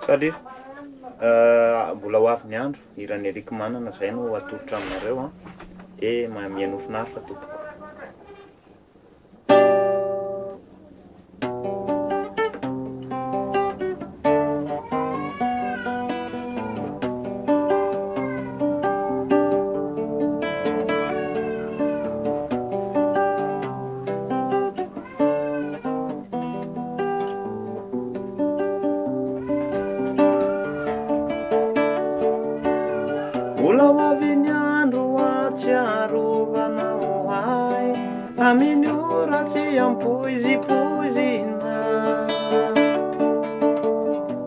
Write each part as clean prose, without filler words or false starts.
Salut! Mbola ho avy ny andro, hiran'i Eric Manana izay no atolotra aminareo an! Dia mihainoa finaritra tompoko. Mbola ho avy ny andro hahatsiarovana ho ahy Amin'ny ora tsy ampoizipoizina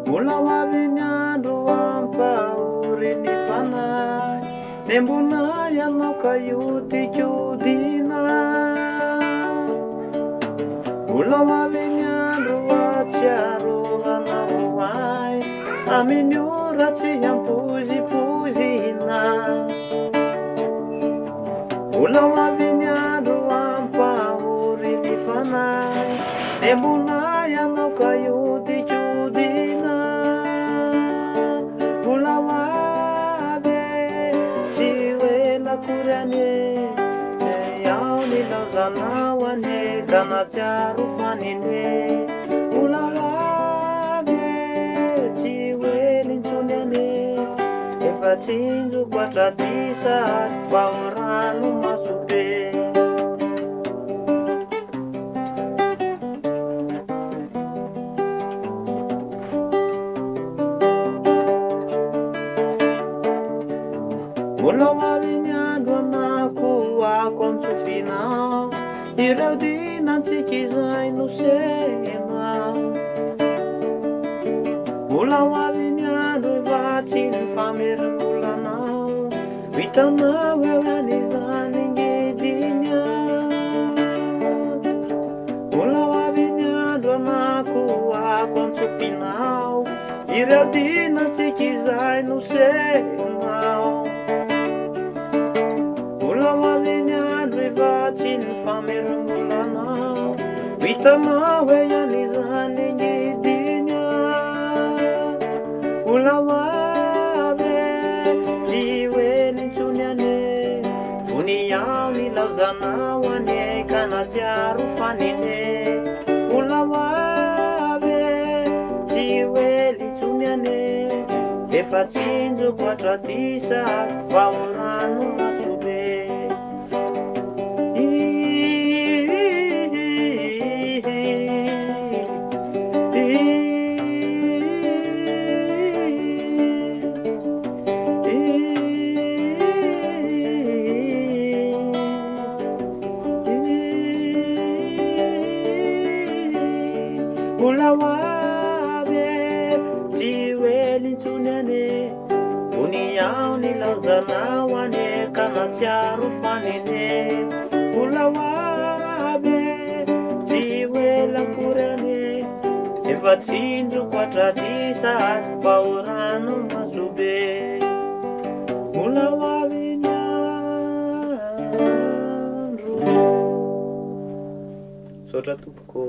Mbola ho avy ny andro hampahory ny fanahy Nembona ianao ka hiodikodina Mbola ho avy ny andro hahatsiarovana ho ahy Amin'ny ora tsy ampoizipoizina Mbola ho avy ny andro hampahory ny fanahy Nembona ianao ka hiodikodina Mbola ho avy e, tsy ho ela akory anie Iaho nilaozanao anie ka nahatsiaro fanine Mbola ho avy e, tsy ho ela intsony anie Efa tsinjoko hatraty sahady fa ho ranomaso be. Mbola ho avy ny andro anako ako an-tsofina Ireo dinantsika izay nosehena Mbola ho avy ny andro hivatsy ny famerim-bolanao Ho hitanao eo ihany izany ngidiny Mbola ho avy ny andro anako ako an-tsofinao Ireo dinantsika izay nosehinao Mbola ho avy ny andro hivatsy ny famerim-bolanao Ho hitanao eo ihany izany ngidiny Mbola ho avy e, tsy ho ela intsony anie Fony iaho nilaozanao anie ka nahatsiaro fanine Mbola ho avy e, tsy ho ela intsony anie Efa tsinjoko hatraty sahady fa ho ranomaso be. Mbola ho avy e, tsy ho ela intsony anie Fony iaho nilaozanao anie ka nahatsiaro fanene Mbola ho avy e, tsy ho ela akory anie Efa tsinjoko hatraty sahady fa ho ranomaso be Mbola ho avy ny andro. Misaotra tompoko.